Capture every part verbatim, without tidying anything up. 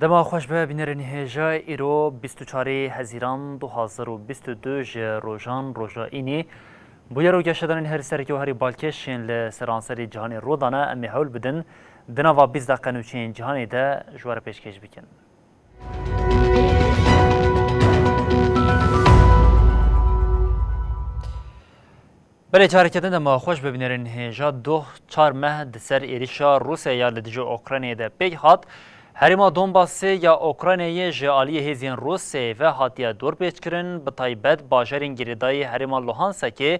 Dema xweş be, bînerên hêja, îro bîst û çarê Hezîran du hazar û bîst û du ji rojan roja înî. Bûyer û geşedanên herî sereke û herî balkêş ên li seranserê cîhanê rû dane, em ê hewl bidin di nava bîst deqe nûçeyên cîhanê de ji we re pêşkêş bikin. Belê, careke din dema xweş be, bînerên hêja. Doh çar meh di ser êrîşa Rûsyayê ya li dijî Ukraynayê de pêk hat, herêma Donbasê ya Ukraynayê ji aliyê hêzên Rûsyayê ve hatiye dorpêçkirin, bi taybet bajarên girêdayî herêma Luhanskê.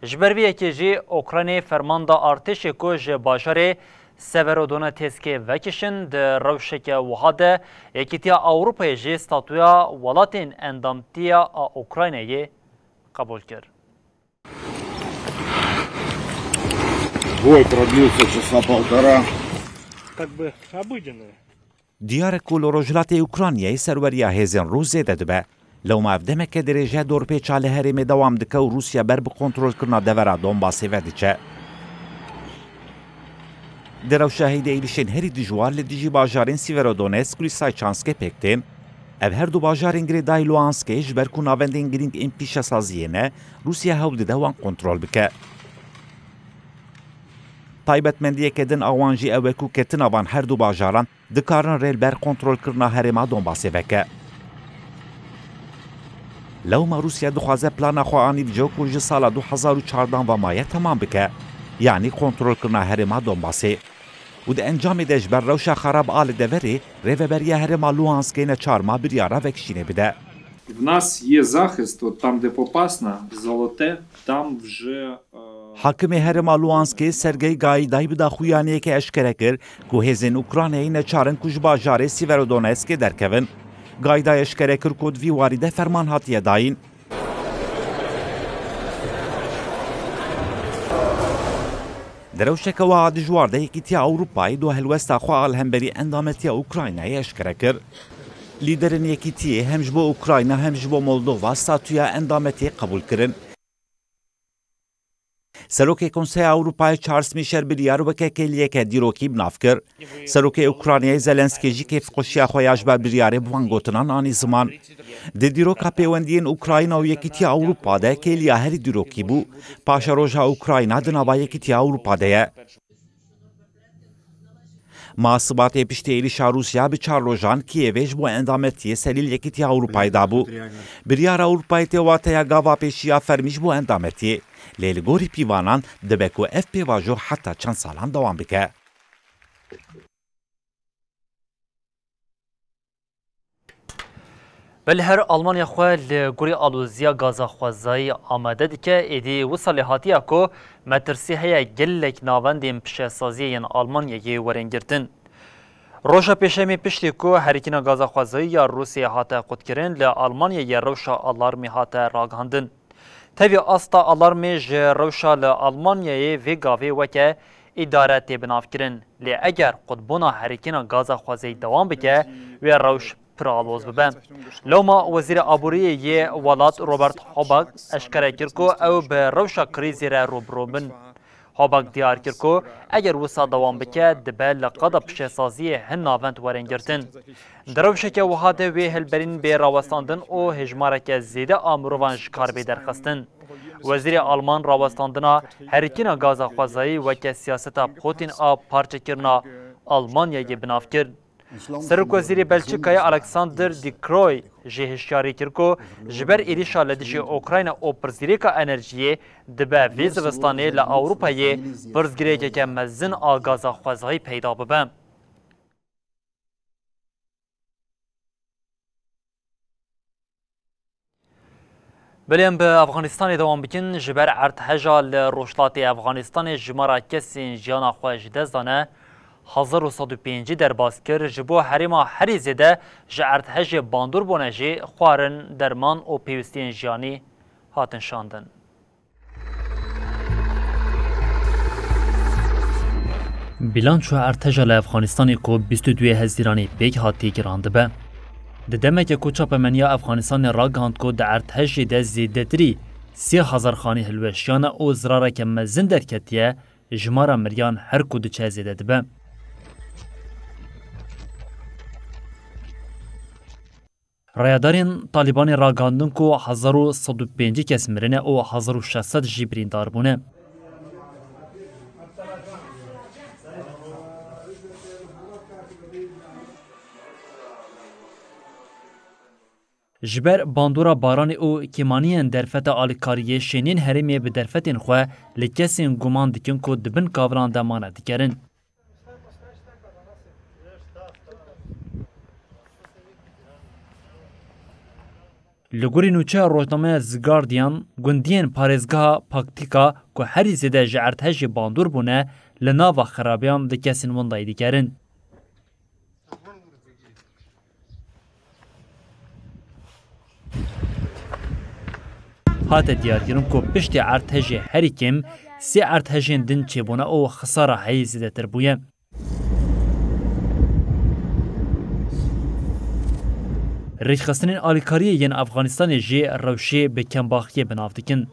Ji ber vê yekê jî Ukraynayê ferman da artêşê ku ji bajarê Severodonetskê vekişin. Di rewşeke wiha de Yekîtiya Ewropayê jî statuya welatên endamtiya a Ukraynayê qebûl kir. Бой продлился часа полтора. Как бы обыденное. Diyar e ku li rojhilatê Ukraynayê serweriya hêzên Rûs zêde dibe. Lewma ev demeke dirêj e dorpêça li herêmê dewam dike û Rûsya ber bi kontrolkirina devera Donbasê ve diçe. Di rewşa heyde êrîşên herî dijwar li dijî bajarên Sîverodonetsk û Lîsayçanskê pêk tên. Ev her du bajarên girêdayî Luhanskê, ji ber ku navendên girîng ên pîşesaziyê ne, Rûsya hewl dide wan kontrol bike. Taybetmendiyeke din a wan jî ew e ku ketina van her du bajaran dikarin rê li ber kontrolkirina herêma Donbasê veke. Lewma Rûsya dixwaze plana xwe anî bi cihê ku ji sala du hezar û çardan ve maye temam bike, yanî kontrolkirina herêma Donbasê. Û di encamê de ji ber rewşa xerab a li deverê, rêveberiya herêma Luhanskê neçar ma biryara vekişînê bide. В нас є захист, от там, де попасна, золоте, там вже, е, Hakimê herêma Luhanskê Sergey Gaydayî bi daxuyaniyekê eşkere kir ku hêzên Ukraynayê neçar in ku ji bajarê Sîverodonetskê derkevin. Gayday eşkere kir ku di vî warî de ferman hatiye dayîn. Di rewşeke wiha dijwar de Yekîtiya Ewropayê du helwesta xwe a li hemberî endametiya Ukraynayê eşkere kir. Lîderên Yekîtiyê hem ji bo Ukrayna hem ji bo Moldova statuya endametiyê qebûl kirin. Serokê Konseya Ewropayê Charles Michel biryar weke kêliyeke dîrokî bi nav kir. Serokê Ukraynayê Zelenskî jî kêfxweşiya xwe ya ji ber biryarê bi van gotinan anî ziman. Di dîroka pêwendiyên Ukrayna û Yekîtiya Ewropa de kêliya herî dîrokî bû. Paşeroja Ukrayna di nava Yekîtiya Ewropa de ye. Ma Sibatê piştî êrîşa Rûsya bi çar rojan Kiyevê ji bo endametiyê selîl Yekîtiya Ewropayê dabû. Biryara Ewropayê tê wateya gava pêşî ya fermî ji bo endametiyê. Lê li gorî pîvanan dibe ku ev pêvajo heta çend salan dewam bike. Belê her Almanya xwe li gorî aloziya gaza xwezayî amade dike, êdî wisa lê hatiye ku metirsî heye gelek navendên pişesaziyê yên Almanyayê werin girtin. Roja Pêşemê piştî ku herikîna gaza xwezayî ya Rûsyayê hate qutkirin, li Almanyayê rewşa alarmê hate ragihandin. Tevî asta alarmê ji rewşa li Almanyayê vê gavê weke îdare tê binavkirin. Lê eger qutbûna herikîna gaza xwezayî dewam bike, wê rewş pir aloz bibe. Lewma Wezîrê Aboriyê yê welat Robert Habeck eşkere kir ku ew bi rewşa krîzê re rû bi rû bin. Habeck diyar kir ku eger wisa dewam bike, dibe li qada pişesaziyê hin navend werin girtin. Di rewşeke wiha de wê hilberîn bê rawestandin û hêjmareke zêde a mirovan ji kar bê derxistin. Wezîrê Alman rawestandina herikîna gaza xwezayî weke siyaseta Putin a parçekirina Almanyayê bi nav kir. Serokwezîrê Belçîkayê Alexander De Croo jî hişyarî kir ku ji ber êrîşa li dijî Ukrayna û pirsgirêka enerjiyê, dibe vê zivistanê li Ewropayê pirsgirêkeke mezin a gaza xwezayî peyda bibe. Belê em bi Efxanistanê dewam bikin. Ji ber erdheja li rojhilatê Efxanistanê jimara kesên jiyana xwe ji dest dane Hezar û sed û pêncî derbas kir, ji bo herêma herî zêde ji erdhejê bandor bûne jî xwarin, derman û pêwîstiyên jiyanî hatin şandin. Bilançoya erdheja li Efxanistanê ku bîst û duyê Hezîranê pêk hatiye girandibe. Di demeke ku çapemeniya Efxanistanê ragihand ku di erdhejê de zêdetirî sê hezar xanî hilweşiyane û zirareke mezin derketiye, jimara miriyan her ku diçe zêde dibe. Rayedarên Talîbanê ragihandin ku hezar û sed û pêncî kes mirine û hezar û şeş sed jî birîndar bûne. Ji ber bandora baranê û kêmaniyên derfeta alîkariyê şênên herêmê bi derfetên xwe li kesên guman dikin ku di bin kavilan de mane dikerin. Li gorî nûçeya rojnameya The Guardian, gundiyên parêzgeha Paktika ku herî zêde ji erdhejê bandor bûne, li nava xerabiyan li kesên windayî digerin. Hate diyarkirin ku piştî erdhejê herî kêm sê erdhejên din çêbûne û xisara heyî zêdetir bûye. Rêkxistinên alîkariyê yên Efxanistanê jî rewşê bi kembaxiyê bi nav dikin.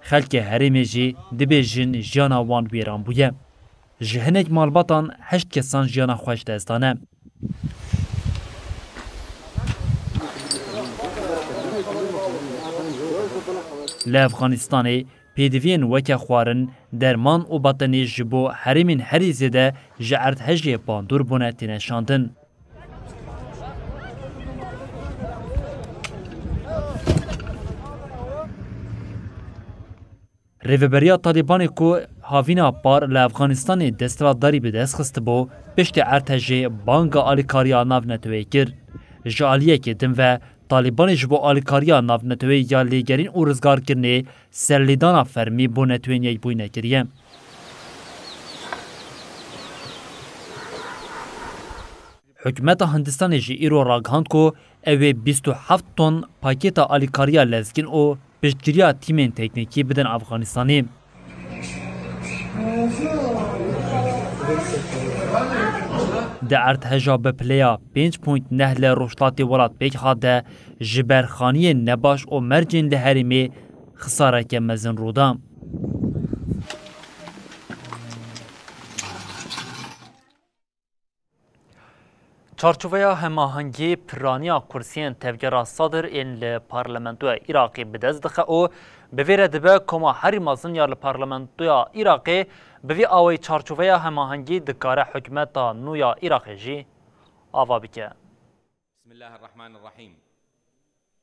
Xelkê herêmê jî dibêjin jiyana wan wêran bûye. Ji hinek malbatan heşt kesan jiyana xwe ji dest dane. Li Efxanistanê pêdiviyên weke xwarin, derman û betenî ji bo herêmên herî zêde ji erdhejê bandor bûne têne şandin. Rêveberiya Talîbanê ku havîna par li Efxanistanê desthilatdarî bi dest xistibû, piştî erdhejê banga alîkariya navneteweyî kir. Ji aliyekê din ve, Talîbanê ji bo alîkariya navneteweyî ya lêgerîn û rizgarkirinê serlêdana fermî bo Neteweyên Yekbûyî nekiriye. Hikûmeta Hindistanê jî îro ragihand ku ew ê bîst û heft ton pakêta alîkariya lezgîn û piştgiriya tîmên teknîkî bidin Efxanistanê. Di erdheja bi pileya pênc point neh li rojhilatê welat pêk hat de ji ber xaniyên nebaş û mercên li herêmê xisareke mezin rû da. Çarçoveya hemahengî piraniya kursiyên Tevgera Sadr ên li Parlamentoya Iraqê bi dest dixe û bi vê re dibe koma herî mezin ya li Parlamentoya Iraqê. Bi vî awayî çarçoveya hemahengî dikare hikûmeta nû ya Iraqê jî ava bike. بسم الله الرحمن الرحيم.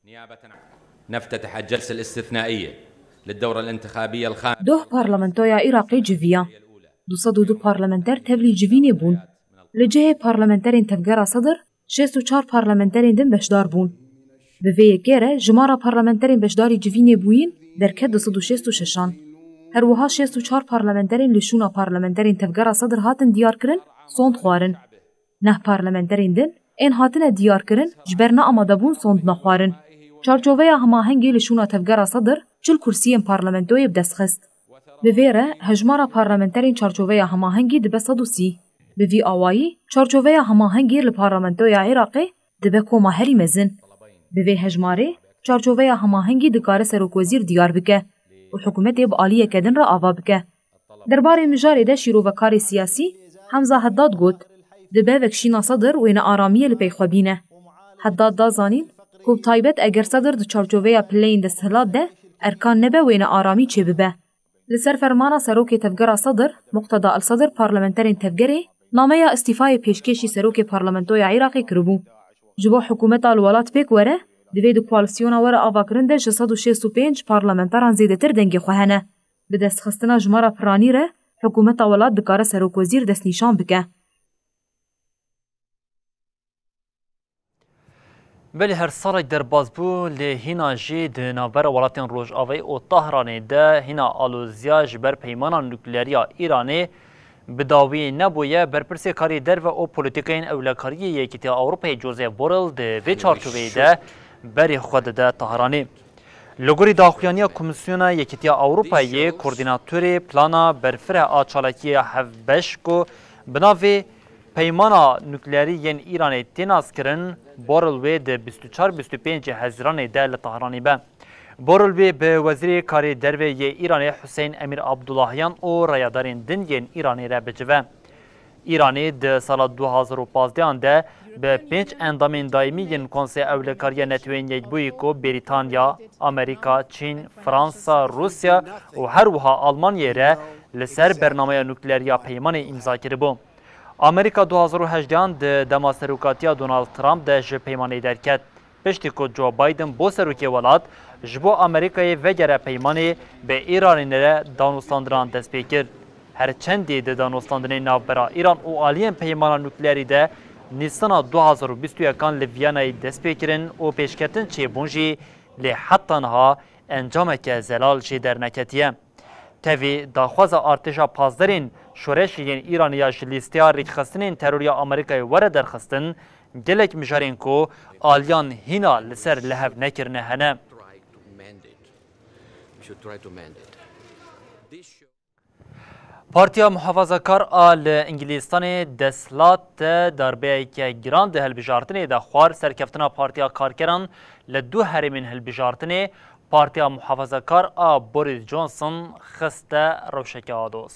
نيابة عن نفتتح الجلسة الاستثنائية للدورة الانتخابية الخامسة. Doh parlamentoya Iraqê civiya. Du sed û du parlamenter tevlî civînê bûn. Li cihê parlamenterên Tevgera Sedr, şêst û çar parlamenterên din beşdar bûn. Bi vê yekê re jimara parlamenterên beşdarî civînê bûyîn derket du sed û şêst û şeşan. Her wiha şêst û çar parlamenterên li şûna parlamenterên Tevgera Sedr hatin diyarkirin, sond xwarin. Neh parlamenterên din ên hatine diyarkirin ji ber neamadebûn sond nexwarin. Çarçoveya hemahengê li şûna Tevgera Sedr çil kursiyên parlamentoyê bi dest xist. Bi vê re hejmara parlamenterên çarçoveya hemahengî dibe sed û sî. Bi vî awayî çarçoveya hemahengî li parlamentoya Iraqê dibe koma herî mezin. Bi vê hejmarê çarçoveya hemahengî dikare serokwezîr diyar bike û hikûmetê bi aliyeke din re ava bike. Derbarê mijarê de şîrovekarê siyasî Hemza Heddad got, dibe vekşîna Sedr wênearamiyê li pey xwe bîne. Heddad da zanîn ku bi taybet eger Sedr di çarçoveya pileyên desthilat de erkan nebe wênearamî çêbibe. Li ser fermana serokê Tevgera Sedr, Muqteda El Sedr parlamenterên tevgerê nameya îstîfayê pêşkêşî serokê parlamentoya Iraqê kiribû. Ji bo hikûmeta li welat pêk were, divê di koalîsyona were avakirin de ji sed û şêst û pênc parlamenteran zêdetir dengê xwe hene. Bi destxistina jimara piranî re hikûmeta welat dikare serokwezîr destnîşan bike. Belê her salek derbas bû, lê hîna jî di navbera welatên Rojavayê û Tahranê de hîna aloziya ji ber peymana nukleerî ya Îranê bi dawî nebûye, berpirsê karê derve û polîtîkayên ewlekariyê Yekîtiya Ewropayê Josep Borrell di vê çarçoveyê de berê xwe dide Tahranê. Li gorî daxuyaniya Komîsyona Yekîtiya Ewropayê, koordînatorê plana berfireh a çalakiyê hevbeş ku bi navê Peymana nukleerî yên Îranê tê naskirin, Borrell wê di bîst û çar bîst û pêncê Hezîranê de li Tahranê be. Borrell wê bi Wezîrê Karê Derve yê Îranê Hussein Emîr Abdullahiyan û rayedarên din yên Îranê re bicive. Îranê di sala du hazar û pazdehan de bi pênc endamên daîmî yên Konsey Ewlekariya Neteweyên Yekbûyî ku Brîtanya, Amerîka, Çîn, Fransa, Rûsya û her wiha Almanyayê re li ser bernameya nukleerî ya peymanê îmza kiribû. Amerîka du hazar û hejdehan di dema serokatiya Donald Trump de ji peymanê derket. Piştî ku Joe Biden bû serokê welat, ji bo Amerîkayê vegere peymanê, bi Îranê re danûstandinan dest pê kir. Her çendê di danûstandinên navbera Îran û aliyên peymana nukleerî de Nîsana du hazar û bîst û yekan li Viyanayê dest pê kirin û pêşketin çêbûn jî, lê heta niha encameke zelal jê derneketiye. Tevî daxwaza artêşa pasderên şoreşê yên Îranê ya ji lîsteya rêkxistinên terorî ya Amerîkayê were derxistin, gelek mijarên ku aliyan hîna li ser li hev nekirine hene. Partiya Muhafazakar a li Îngilîstanê desthilat de darbeyeke giran di hilbijartinê de xwar serkeftina Partiya Karkeran li du herêmên hilbijartinê, Partiya Muhafazakar a Boris Johnson xiste rewşeke ados.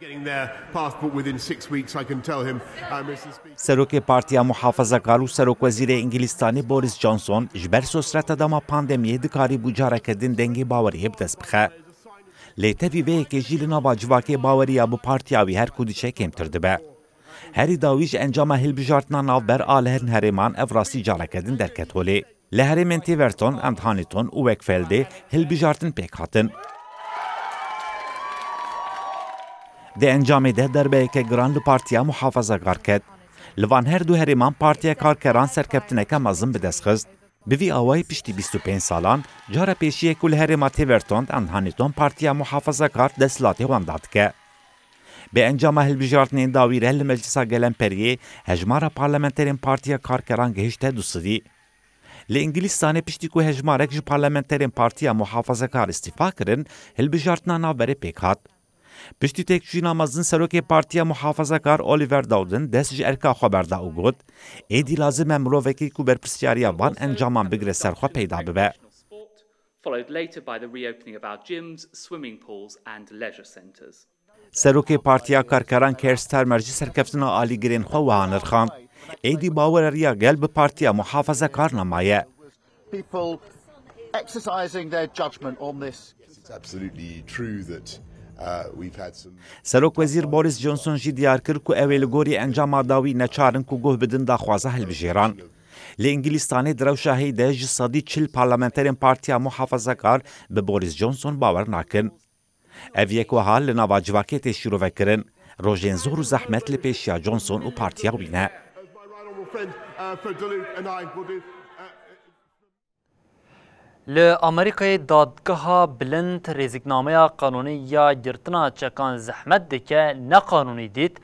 Getting their passport within six weeks, I can tell him, uh, Mister Speaker. Serokê Partiya Muhafazakar û Serokwezîrê Îngilîstanê Boris Johnson ji ber sosreta dema pandemiyê dikarîbû careke din dengê baweriyê bi dest bixe. Lê tevî vê yekê jî li nava civakê baweriya bi partiya wî her ku diçe kêmtir dibe. Herî dawî ji encama hilbijartina navber a li hin herêman ev rastî careke din derket holê. Li herêmên Tiverton and Honiton û Wakefeldê hilbijartin pêk hatin. Di encamê de derbeyeke giran li Partiya Muhafazakar ket. Li van her du herêman Partiya Karkeran serkeftineke mezin bi dest xist. Bi vî awayî piştî bîst û pênc salan, cara pêşî ye ku li herêma Tiverton and Honiton Partiya Muhafazakar desthilatê wenda dike. Bi encama hilbijartinên dawî re li Meclisa Gelemperiyê hejmara parlamenterên Partiya Karkeran gihişte du sedî. Li Îngilîstanê piştî ku hejmarek ji parlamenterên Partiya Muhafazakar îstîfa kirin, hilbijartina navberê pêk hat. Piştî têkoşîna mezin serokê Partiya Muhafazakar Oliver Dowden dest ji erka xwe berda û got, êdî lazim e mirovekî ku berpirsyariya van encaman bigire ser xwe peyda bibe. Followed later by the reopening of our gyms, swimming pools and leisure centres. Serokê Partiya Karkeran Keir Starmer jî serkeftina alîgirên xwe wiha nirxand, êdî baweriya gel bi Partiya Muhafazakar nemaye. People exercising their judgment on this. It's absolutely true that, uh, we've had some Serokwezîr Boris Johnson jî diyar kir ku ew ê li gorî encama dawî neçar in ku guh bidin daxwaza hilbijêran. Li Îngilîstanê di rewşa heyî de ji sedî çil parlamenterên Partiya Muhafazakar bi Boris Johnson bawer nakin. Ev yek wiha li nava civakê tê şîrove kirin. Rojên zor û zehmet li pêşiya Johnson û partiya wî ne. As my right honourable friend, uh, for Duluth and I will do, uh, Li Amerîkayê dadgeha bilind rêziknameya qanûnî ya girtina çekan zehmet dike, neqanûnî dît.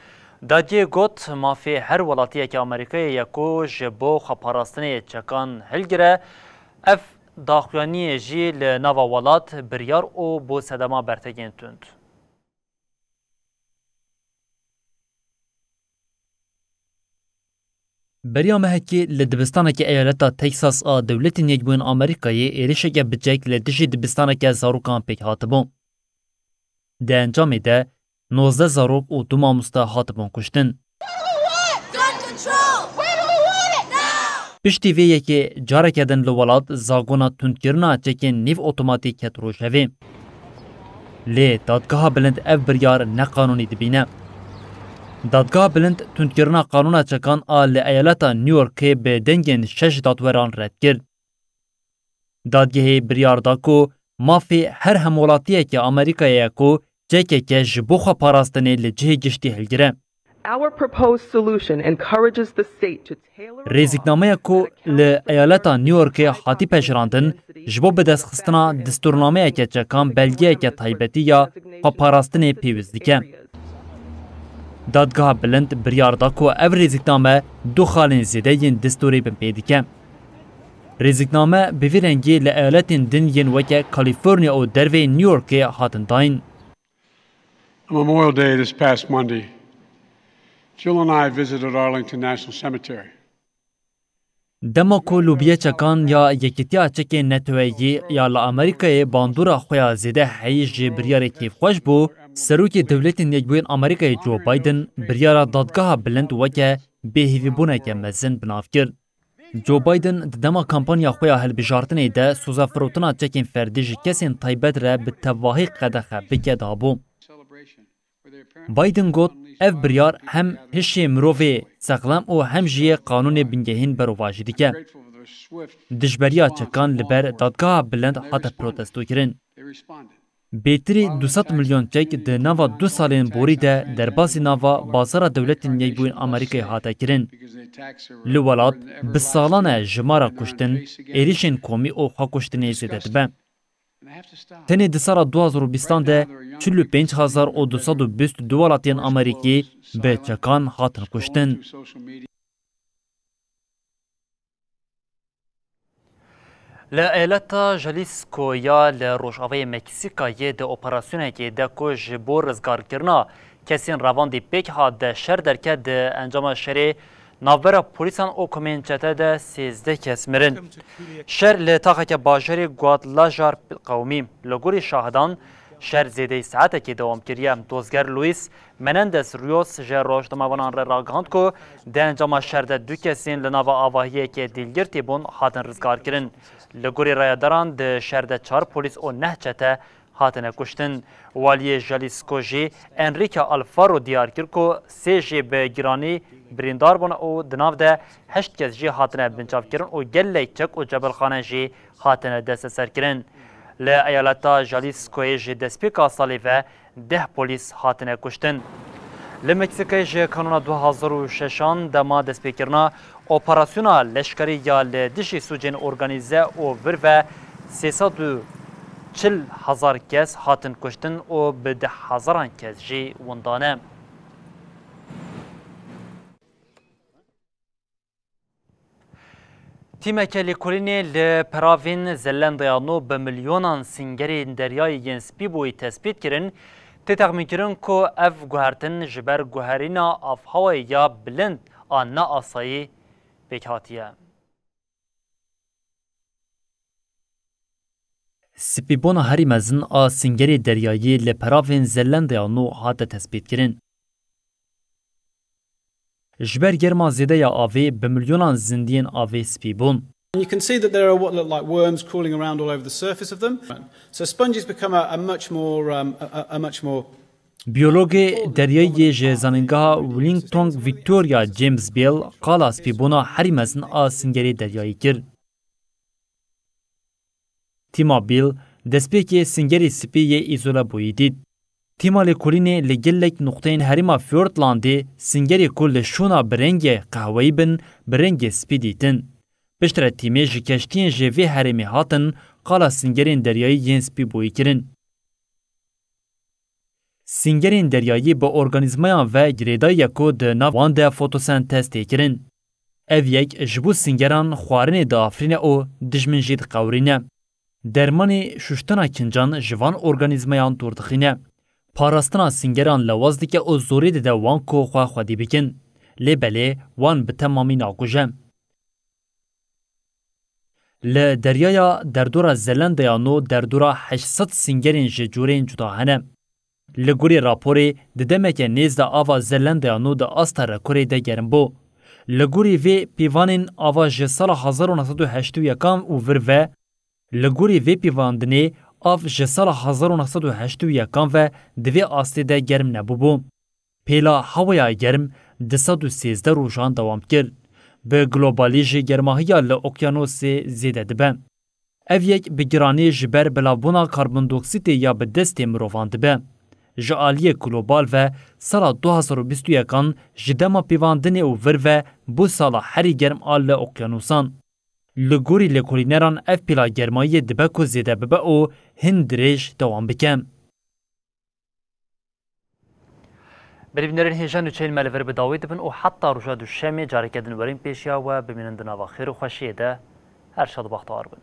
Dadgehê got, mafê her welatiyeke Amerîkayê ye ku ji bo xweparastinê çekan hilgire. Ev daxuyaniyê jî li nava welat biryar û bo sedema bertekên tund. Beriya mehekê li dibistaneke eyaleta Texas a Dewletên Yekbûyên Amerîkayê êrişeke biçek li dijî dibistaneke zarokan pêk hatibû. Di encamê de nozdeh zarok û du mamoste hatibûn kuştin. Piştî vê yekê careke din li welat zagona tundkirina çekên nîv otomatîk ket rojevê. Lê dadgeha bilind ev biryar neqanûnî dibîne. Dadgeha bilind tundkirina qanûna çekan a li eyaleta New Yorkê bi dengên şeş dadweran red kir. Dadgehê biryar da ku mafê her hemwelatiyeke Amerîkayê ye ku çekeke ji bo xwe parastinê li cihê giştî hilgire. Our proposed solution encourages the state to tailor Rêziknameya ku li eyaleta New Yorkê hatî pejirandin, ji bo bidestxistina distûrnameyeke çekan belgeyeke taybetî ya xweparastinê pêwîst dike. Dadgeha Bilind biryar da ku ev rêzikname du xalên zêde yên distorê binpê dike. Rêzikname bi vî rengî li eyaletên din yên weke California û derveyî New Yorkê hatin dayîn. On Memorial Day this past Monday, Jill and I visited Arlington National Cemetery. Dema ku lobiya çekan ya Yekîtiya Çekên Neteweyî ya li Amerîkayê bandora xwe ya zêde heyî ji biryarê kêfxweş bû, Serokê Dewletên Yekbûyên Amerîkayê Joe Biden biryara Dadgeha Bilind weke bêhêvîbûneke mezin bi nav kir. Joe Biden di dema kampanya xwe ya hilbijartinê de soza firotina çekên ferdî ji kesên taybet re bi tevahî qedexe bike dabû. Biden got, ev biryar hem hişê mirovê sexlem û hem jî yê qanûnê bingehîn berovajî dike. Dijberiya çekan li ber Dadgeha Bilind hate protestokirin. Bêtirî du sed milyon çek di nava du salên borî de derbasî nava bazara Dewletên Yekbûyên Amerîkayê hate kirin. Li welat bi salan e jimara kuştin, êrîşên komî û xwekuştinê zêde dibe. Tenê di sala du hazar û bîstan de çil û pênc hezar û du sed û bîst û du welatiyên Amerîkî bi çekan hatin kuştin. Li eyaleta Jalisco ya li rojavayê Meksîkayê di operasyonekê de ku ji bo rizgarkirina kesên revandî pêk hat de şer derket, di encama şerê navbera polîsan û komên çete de sêzdeh kes mirin. Şer li taxeke bajarê Guadalajara qewimî. Li gorî şahidan, şer zêdeyî saetekê dewam kiriye. Dozger Luis Menendez Rios ji rojnamevanan re ragihand ku di encama şer de du kesên li nava avahiyeke dîlgir têbûn hatin rizgarkirin. Li gorî rayedaran di şer de çar polîs û neh çete hatine kuştin. Waliyê Jalisco jî Enrique Alfaro diyar kir ku sê jî bi giranî birîndar bûn û di nav de heşt kes jî hatine binçavkirin û gelek çek û cebilxane jî hatine desteserkirin. Li eyaleta Jaliscoyê ji destpêka salê ve deh polîs hatine kuştin. Li Meksîkayê ji kanûna du hazar û şeşan dema destpêkirina operasyona leşkerî ya li dijî sûcên organîze û vir ve sê sed û çil hezar kes hatin kuştin û bi deh hezaran kes jî winda ne. Tîmeke lêkolînê li peravên Zelendeya Nû bi milyonan singerên deryayî yên spî bûyî tespît kirin, tê texmînkirin ku ev guhertin ji ber guherîna avhewayê ya bilind a neasayî pêk hatiye. Spîbûna herî mezin a singerê deryayî li peravên Zelendeya Nû hate tespîtkirin. Ji ber germa zêde ya avê bi milyonan zindiyên avê spî bûn. And you can see that there are what look like worms crawling around all over the surface of them. So sponges become a, a much more, um, a, a, a much more Biyologê deryayî yê ji Zanîngeha Wellington Victoria James Beale qala spîbûna herî mezin a singerê deryayî kir. Tîma Beale destpêkê singerê spî yê îzole bûyî dît. Tîma lêkolînê li gelek nuqteyên herêma Fiordlandê singerê ku li şûna bi rengê qehweyî bin, bi rengê spî dîtin. Piştre tîmê ji keştiyên ji vê herêmê hatin qala singerên deryayî yên spî bûyî kirin. Singerên deryayî bi organîzmayan ve girêdayî ye ku di nav wan de fotosentez tê kirin. Ev yek ji bo singeran xwarinê diafirîne û dijmin jî diqewirîne. Dermanê şuştina kincan ji van organîzmayan dûr dixîne. Parastina singeran lewaz dike û zorê dide wan ku xwe xwedî bikin. Lê belê wan bi temamî nakuje. Li deryaya derdora Zelendeya Nû derdora heşt sed singerên ji corên cuda hene. Li gorî raporê, di demeke nêz de ava Zelendeya Nû di asta rekorê de germ bû. Li gorî vê pîvanên ava ji sala hezar û neh sed û heştê û yekan û vir ve, li gorî vê pîvandinê av ji sala hezar û neh sed û heştê û yekan ve di vê astê de germ nebûbû. Pêla hewaya germ du sed û sêzdeh rojan dewam kir. Bi globalî jî germahiya li okyanûsê zêde dibe. Ev yek bi giranî ji ber belavbûna karbondoksîtê ya bi destê mirovan dibe. Ji aliyê global ve sala du hazar û bîst û yekan ji dema pêvandinê û vir ve bû sala herî germ a li okyanûsan. Li gorî lêkolîneran ev pêla germayiyê dibe ku zêde bibe û hin dirêj dewam bike. Berî bînerên hêja nûçeyên me li vir bi dawî dibin û heta roja duşemê careke din werên pêşiya we bimînin di nava xêr û xweşiyê de. Her şad û bextewar bin.